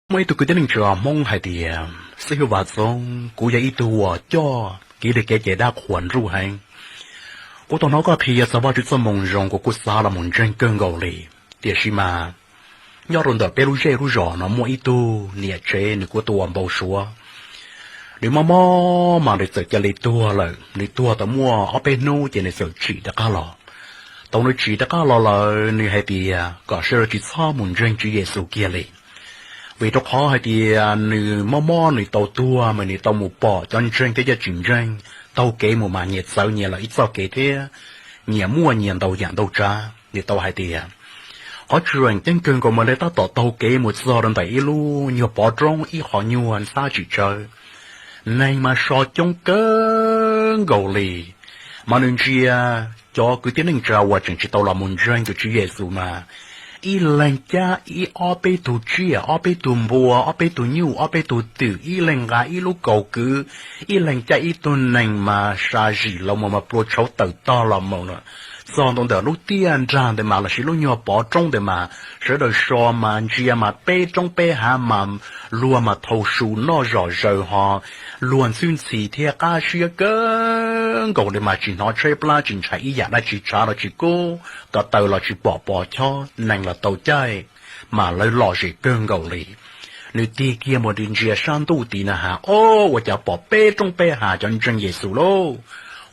Muaj ib tug kwv tij neej tsa Hmoob hais tias, xib hwb Vaj Txoov, kuv yog ib tug uas coj kev li kev cai dab qhuas nruj heev. Kuv tau hnov koj qhia txog Vajtswv txoj moo zoo, kuv kuj xav los mus ntseeg kawg nkaus li. Tiam sis mas nyob rau ntawm peb lub zej lub zos no muaj ib tug niam tsev nws kuj tuaj ua npau suav. Nws mob mob mas nws txawm cia li tuag lawm, nws tuag tau muaj ob peb hnub ces nws txawm tsim rov qab los. Thaum nws tsim rov qab los lawm nws hais tias kom sawv daws tsis txhob mus ntseeg Tswv Yexus kiag li. Vim rau qhov hais tias nws mob mob nws tau tuag mas nws tau mus pom cov ntseeg thiab cov tsis ntseeg taug kev mus mas nyias txawv nyias lawm ib txoj kev thiab nyias muaj nyias ntau yam ntau tsav. Nws tau hais tias qhov tseem ceeb kawg nkaus mas lawv tab tom taug kev mus txog rau ntawm ib lub nyuag pov roob ib qho nyuag ntxhab tsis tsawv. Neeg mas so coob kawg nkaus li, mas nws ntsia cov kwv tij neej tsa uas tseem tsis tau los mus ntseeg tus Tswv Yexus mas ib leeg cab ib ob peb tug tsiaj, ob peb tug npua, ob peb tug nyuj, ob peb tug twm, ib leeg nqa ib lub kaus kwv, ib leeg cab ib tug nees mas sa zim los mus mas plua tshauv tawm tog los mus na. Txog ntawm lub tiaj nrag ntawd mas lossis lub nyuag pov roob ntawd mas sawv daws so mas ntsia mas peb roob peb hav mas luag mas thau su noj zom zaws ho luag ntxhwb ntxhi thiab qab siab kawg nkaus li mas tsis hnov tshaib plab tsis ntshai ib yam dab tsi, tshav los tsis kub, ko taw los tsis pom pos chob, nees los tau caij, mas lawv lom zem kawg nkaus li. Nws tig kiag mus ntsia sab ntuj tid na has, o, ua cas pom peb roob peb hav cov ntseeg Yexus lauj,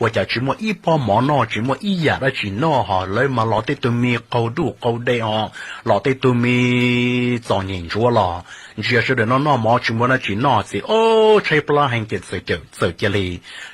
ua cas tsis muaj ib pob mov noj tsis muaj ib yam dab tsi noj ho lawv mas los tej tug me qaug duj qaug de ho los tej tug me txom nyem ntsuav los ntsia sawv daws noj noj mov tsis muaj dab tsi noj txiv, o, tshaib plab heev ces txawm cia li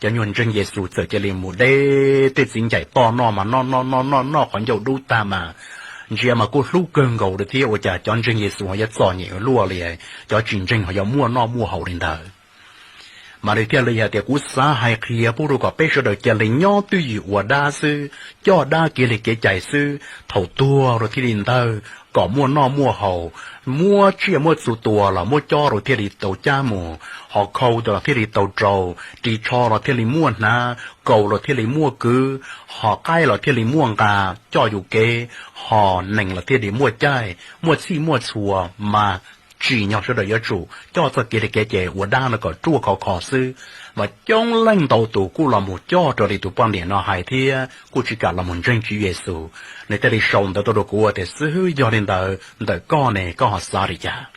cov nyuag ntseeg Yexus txawm cia li mus de tej txiv ncaim toj noj mas noj noj noj noj noj qhov ncauj dub tag mas ntsia mas kuj hlub kawg nkaus li thiab ua cas cov ntseeg Yexus ho yuav txom nyem ua luaj li, cov tsis ntseeg ho yuav muaj noj muaj haus li ntawd. Mas nws thiaj li hais tias kuv xav hais qhia pub rau kom peb sawv daws cia li nyob twj ywm ua dab xwb, coj dab kev li kev cai xwb, thaum tuag rau thiaj li ntawg kom muaj noj muaj haus, muab tsiaj muab txhu tua los muab cob rau thiaj li tau cab mus, ho khau los thiaj li tau rau, ris tsho los thiaj li muaj hnav, kaus los thiaj li muaj kwv, ho qaib los thiaj li muaj nqa coj yus kev, ho nees los thiaj li muaj caij, muaj txhij muaj txhua mas tsim nyog sawv daws yuav tsum coj txoj kev li kev cai ua dab no kom ruaj khov kho xwb. Mas coob leej ntau tus kuj los mus coj raws li tus poj niam no hais thiab kuj tsis kam los mus ntseeg Tswv Yexus. Nws thiaj li sau ntawv tuaj rau kuv tias, xib hwb, yog li ntawd ntawm koj ne koj ho xav li cas?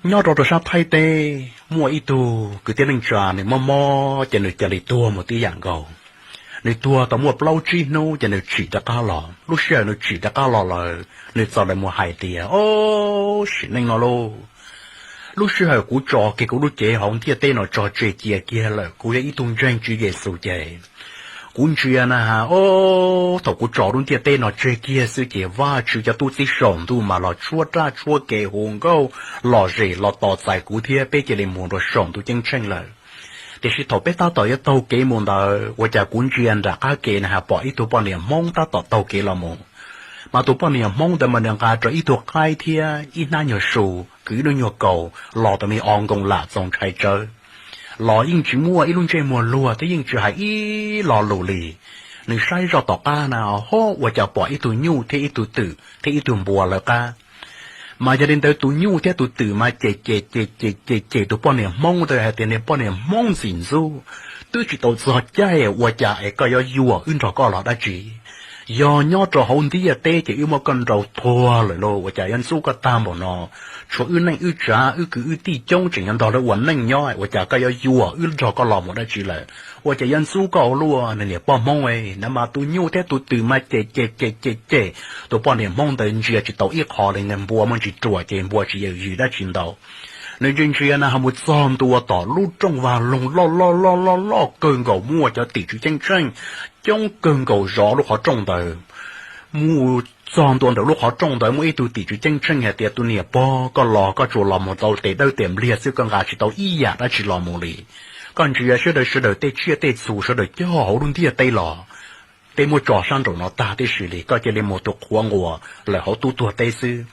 Nyob rau rau sab Thaib teb muaj ib tug kwv tij neej tsa nws mob mob ces nws cia li tuag mus tib yam nkaus. Nws tuag tau muaj plaub tsib hnub ces nws tsim rov qab los. Lub sij hawm nws tsim rov qab los lawm nws txawm lam mus hais tias, o, sim neej no lauj, lub sij hawm kuv tso kiag kuv lub cev hauv ntiaj teb no tso tseg cia kiag lawm, kuv yog ib tug ntseeg Tswv Yexus ces kuv ntsia na has, o, thaum kuv tso lub ntiaj teb no tseg kiag xwb ces Vajtswv cov tub txib saum ntuj mas los tshuab raj tshuab kev hu nkauj lom zem los tos txais kuv thiab peb cia li mus rau saum ntuj ceeb tsheej lawm. Tiam sis thaum peb tab tom yuav taug kev mus ntawd ua cas kuv ntsia nram qab ke na has pom ib tug poj niam Hmoob tab tom taug kev los mus. Mas tus poj niam Hmoob ntawd mas nws nqa rau ib tug qaib thiab ib hnab nyuag su kwv ib lub nyuag kaus los tau me o nkoos lam txaus ntshai tsawv. Los yeej tsis muaj ib lub ntsej muag luag thiab yeej tsis hais ib lo lus li. Nws saib zoj tom qab na ho ua cas pom ib tug nyuj thiab ib tug twm thiab ib tug npua lawv qab. Mas yog li ntawd tus nyuj thiab tus twm mas cem cem cem cem cem cem tus poj niam Hmoob ntawd hais tias, niag poj niam Hmoob ntxim ntxub, twb tsis tau txog caij ua cas es koj yuav yuam wb nrog koj los dab tsi? Yog nyob rau hauv ntiaj teb ces wb muab koj nrau tuag lawm lauj, ua cas yuav ntxub koj tag npaum no? Tshuav wb neej wb tsav wb kwv wb tij coob tseem yuav nrog lawv ua neej nyob, ua cas koj yuav yuam wb nrog koj los mus dab tsi lawm? Ua cas yuav ntxub koj ua luaj? Niag poj Hmoob no mas tus nyuj thiab tus twm mas cem cem cem cem cem. Tus poj niam Hmoob ntawd ntsia tsis tau ib qho li, npua muaj ntsis ruam ces npua tsis yws dab tsi ntau. Nws ntsia ntsia na ho mus txog ntua tom lub rooj vag loog loj loj loj loj loj kawg nkaus, muaj cov tim tswv ceeb tsheej coob kawg nkaus zov lub qhov rooj ntawd. Mus txog ntua ntawm lub qhov rooj ntawd muaj ib tug tim tswv ceeb tsheej hais tias, tus niam pog, koj los koj tsuas los mus tau tes dawb tes npliag xwb, koj nqa tsis tau ib yam dab tsi los mus li. Koj ntsia sawv daws, sawv daws tej tsiaj tej txhu sawv daws cog hauv lub ntiaj teb los, peb muab tso sab nraum no tag tib si li, koj cia li mus tus qhuav nquas lawm hauv tub tuag teb xwb.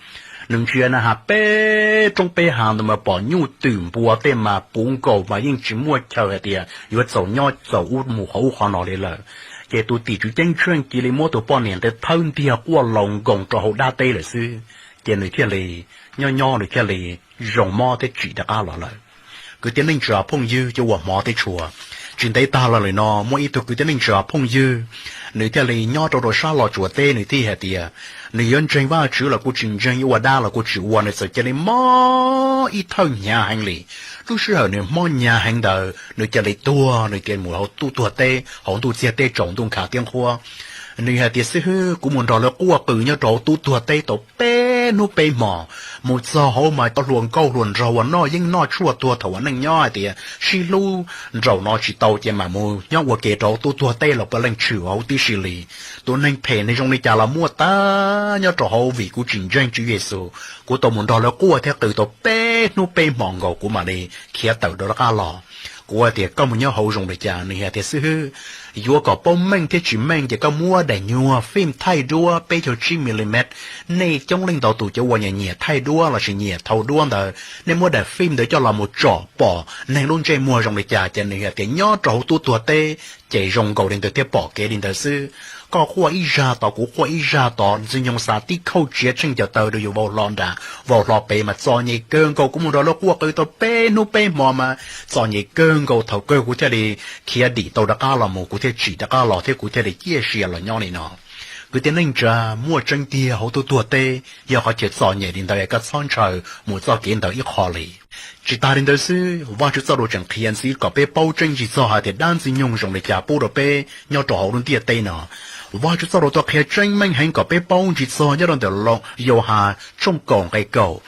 Nws ntsia na has peb roob peb hav ntawd mas pom nyuj twm npua tej mas puv nkaus mas yeej tsis muaj chaw hais tias yuav txaus nyob txaus ub mus qhov ub qhov no li lawm. Ces tus tim tswv ceeb tsheej cia li muab tus poj niam ntawd thawb ntiag quaj laus nkoos rau hauv dab teb lawm xwb. Ces nws thiaj li nyob nyob nws thiaj li zoo mob thiab tsim rov qab los lawm. Kwv tij neej tsa phooj ywg cov uas hmov thiab tshua, tsis ntev tag los lawm no muaj ib tug kwv tij neej tsa phooj ywg, nws thiaj li nyob rau rau sab Los Tsuas teb, nws thiaj hais tias nws yuav ntseeg Vajtswv los kuj tsis ntseeg, yuav ua dab los kuj tsis ua, nws txawm cia li mob ib thawj hnyav heev li. Lub sij hawm nws mob hnyav heev ntawd nws cia li tuag, nws cia li mus hauv tub tuag teb hauv ntuj txiag teb tsaus ntuj nkhav tiab nqhuab. Nws hais tias, xib hwb, kuv mus nrog lawv quaj qw nyob rau hauv tub tuag teb tau peb hnub peb hmos, mus txog hauv mas cov hluas nkauj hluas nraug uas noj yeeb noj tshuaj tuag thaum ua neej nyob hais tias sib hlub nraum no tsis tau ces mam mus nyob ua ke rau hauv tub tuag teb los puav leej tshwm huv tib si li. Tus neeg phem ne zoo li cas los muaj tag nyob rau hauv, vim kuv tsis ntseeg Tswv Yexus, kuv tau mus nrog lawv quaj thiab qw tau peb hnub peb hmos nkaus kuv mam li khiav tawm rov qab los. Kuv hais tias, koj mus nyob hauv zoo li cas? Nws hais tias, xib hwb, yuav kom paub meej thiab tsis meej ces koj muab daim nyuag fim thaij duab peb caug tsib milimet. Nej coob leej ntau tus cov uas nyiam nyiam thaij duab lossis nyiam thau duab ntawd, nej muab daim fim ntawd coj los mus tsom pom neeg lub ntsej muag zoo li cas. Ces nws hais tias nyob rau hauv tub tuag teb ces zoo nkaus li ntawd thiab pom kev li ntawd xwb. Koj quaj ib zag tod kuv quaj ib zag tod, Ntxwg Nyoog xa tib khauj tsiav tsheej cov taw rau yus vau hlo nrad vau hlo pem mas txom nyem kawg nkaus. Kuv mus nrog lawv quaj qw tau peb hnub peb hmo mas txom nyem kawg nkaus. Thaum kawg kuv thiaj li khiav dim tau rov qab los mus, kuv thiaj tsim rov qab los thiab kuv thiaj li ciaj sia los nyob li no. Kwv tij neej tsa, muaj tseeb tiag, hauv tub tuag teb yog qhov chaw txom nyem li ntawd es koj txhob ntshaw mus txoj kev ntawd ib qho li. Tsis tas li ntawd xwb, Vajtswv txoj lus tseem qhia ntxiv kom peb paub tseeb ntsig txog hais tias dab Ntxwg Nyoog zoo li cas pub rau peb nyob rau hauv lub ntiaj teb no. Vajtswv txoj lus tau qhia tseeb meej heev kom peb paub ntsig txog nyob rau ntawm Yauhas tshooj kaum nqe kaum.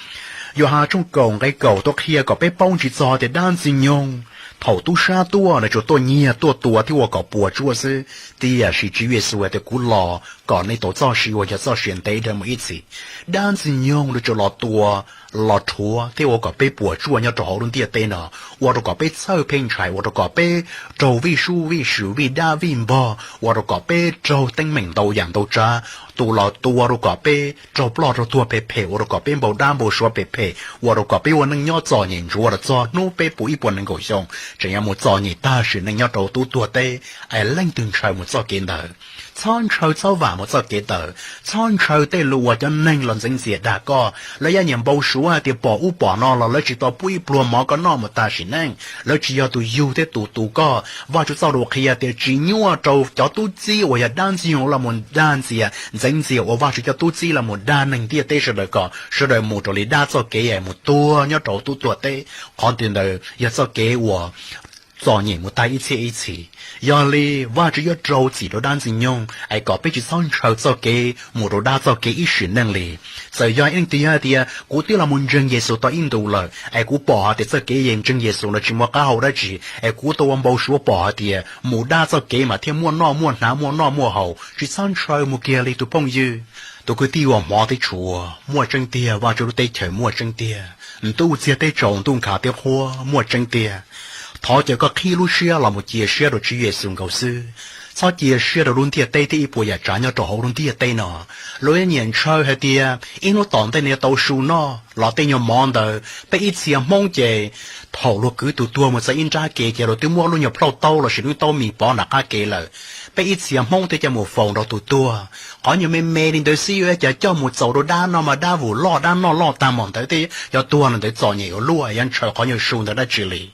Yauhas tshooj kaum nqe kaum tau qhia kom peb paub ntsig txog tias dab Ntxwg Nyoog thaum tub sab tuaj nws tsuas tuaj nyiag tuaj tua thiab ua kom puas tsuaj xwb. Tiam sis Tswv Yexus hais tias kuv los kom nej tau txoj sia uas yog txoj sia ntev dhawv mus ib txhis. Dab Ntxwg Nyoog nws tsuas los tua, los rhuav thiab ua kom peb puas tsuaj nyob rau hauv lub ntiaj teb no, ua rau kom peb txhawj pheej ntshai, ua rau kom peb raug vij sub vij sw vij dab vij npog, ua rau kom peb raug teeb meem ntau yam ntau tsav. Tus los tua rau kom peb raug ploj raug tuag phem phem, ua rau kom peb npau dab npau suav phem phem, ua rau kom peb ua neej nyob txom nyem ntsuav los txog hnub peb puv ib puas nees nkaum xyoo tseem yuav mus txom nyem tag sim neej nyob rau tub tuag teb. Es leej twg ntshaw mus txoj kev ntawd? Txhob ntshaw txhob vam mus txoj kev ntawd. Txhob ntshaw tej lus uas cov neeg los ntxeev ntxias dag koj. Lawv yeej nyiam npau suav hais tias pom ub pom no los lawv tsis tau pub ib pluag mov koj noj mus tag sim neej. Lawv tsis yog tus yug thiab tus tu koj. Vajtswv txoj lus qhia tias tsis nyuaj rau cov tub txib uas yog dab Ntxwg Nyoog los mus dag ntxias ntxeev ntxias uas Vajtswv cov tub txib los mus dag neeg ntiaj teb sawv daws kom sawv daws mus raws li dab txoj kev es mus tuag nyob rau tub tuag teb. Qhov ntawd yog txoj kev uas txom nyem mus tag ib txhiab ib txhis. Yog li Vajtswv yuav rau txim rau dab Ntxwg Nyoog es kom peb tsis txhob ntshaw txoj kev mus rau dab txoj kev ib sim neej li. Txawm yog ib leej twg yog hais tias kuv twb los mus ntseeg Yexus tau ib ntus lawm es kuv pom hais tias txoj kev yeej ntseeg Yexus los tsis muaj qab hau dab tsi, es kuv tau ua npau suav pom hais tias mus dab txoj kev mas thiaj muaj noj muaj hnav muaj noj muaj haus, tsis txhob ntshaw mus kiag li tus phooj ywg. Tus kwv tij uas hmov thiab tshua, muaj tseeb tiag Vajtswv lub teb chaws muaj tseeb tiag, ntuj txiag teb tsaus ntuj nkhav tiab qhuab muaj tseeb tiag. Thov caw koj qhib lub siab los mus cia siab rau Tswv Yexus nkaus xwb. Txhob cia siab rau lub ntiaj teb thiab ib puas yam tsav nyob rau hauv lub ntiaj teb no. Luag yeej nyiam ntshaw hais tias ib hnub tom ntej nws yuav tau su noj los tej nyuag mov ntawd. Peb ib txhia Hmoob ces thaum luag kwv tus tuag mus txog ib nrab ke ces luag twb muab lub nyuag plhaub taub lossis lub taub mis pov nram qab ke lawm. Peb ib txhia Hmoob twb coj mus faus nrog tus tuag. Qhov nyuag me me li ntawd xwb yuav cas coj mus txaus rau dab noj mas dab vum loj dab noj loj tag mom ntawd thiab yuav tuag los ntawd txom nyem ua luaj, yuav ntshaw qhov nyuag su ntawd dab tsi li.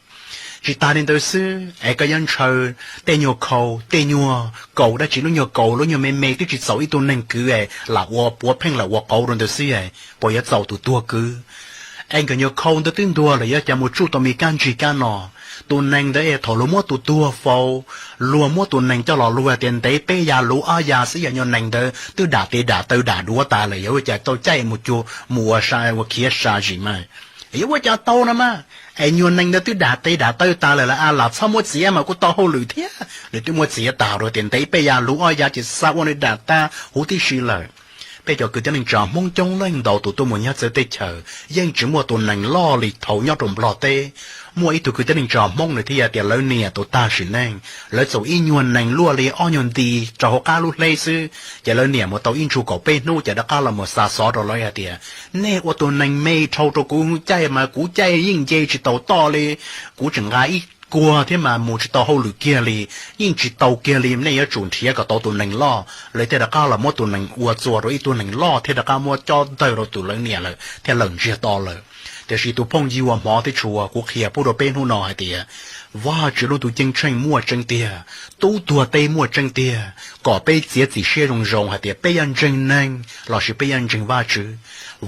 Tsis tas li ntawd xwb es koj yuav ntshaw tej nyuag khau tej nyuag kaus dab tsi, lub nyuag kaus lub nyuag me me twb tsis txaus ib tug neeg kwv es lam ua puav pheej lam ua qauv rau ntawd xwb es puas yuav txaus tus tuag kwv? Es nkawd nyuag khau ntawd twb ntuag lawm yuav cas mus tsuj tau me kab ntsig kab no? Tus nees ntawd es thaum luag muab tus tuag faus, luag muab tus nees coj los luag tias ntev peb ya luv ob ya xwb, yog nyuag nees ntawd twb dam tes dam taw dam duav tas lawm yuav ua cas tau caij mus cuag mus ua sa ua khiav sa zim mas? Yuav ua cas tau no mas? Es nyuag nees ntawd twb dam tes dam taw tas lawm las, txhob muab txiav mas kuj tau hauj lwm thiab. Nws twb muab txiav tas rau tias ntev peb ya luv ob ya ces xa ua nws dam tag huv tib si lawm. Peb cov kwv tij neej tsa Hmoob coob leej ntau tus tuaj mus nyob txawv teb chaws yeej tsis muaj tus nees loj li thaum nyob rau Nplog teb. Muaj ib tug kwv tij neej tsa Hmoob nws thiaj tias lawv niam tus tag sim neej, lawv txaus ib nyuag nees luaj li ob nyuag nti rau hauv qab lub hleb xwb, ces lawv niam mus tau ib ntsug kaum peb hnub ces rov qab los mus xa xov rau lawv hais tias nej ua tus nees me dhau rau kuv caij mas kuv caij yeej nce tsis taus toj li, kuv tseem nqa ib kuag thiab mas mus tsis tau hauj lwm kiag li, yeej tsis tau kiag li. Nej yuav tsum nrhiav kom tau tus neeg loj, lawv thiaj rov qab los muab tus neeg ua txuas rau ib tug neeg loj thiab rov qab muab cob ntawg rau tus lawv niam lawm thiab lawm ntsiag to lawm. Tiam sis tus phooj ywg uas hmov thiab tshua, kuv qhia pub rau peb hnub no hais tias Vajtswv lub ntuj ceeb tsheej muaj tseeb tiag, tub tuag teb muaj tseeb tiag, kom peb txiav txim siab zoo zoo hais tias peb yuav ntseeg neeg lossis peb yuav ntseeg Vajtswv.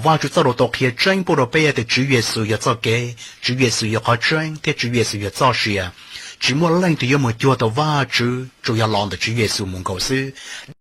Vajtswv txoj lus tau qhia tseeb pub rau peb tias Tswv Yexus yog txoj kev, Tswv Yexus yog qhov tseeb thiab Tswv Yexus yog txoj sia. Tsis muaj leej twg yuav mus cuag tau Vajtswv, tsuas yog los ntawm Tswv Yexus mus nkaus xwb.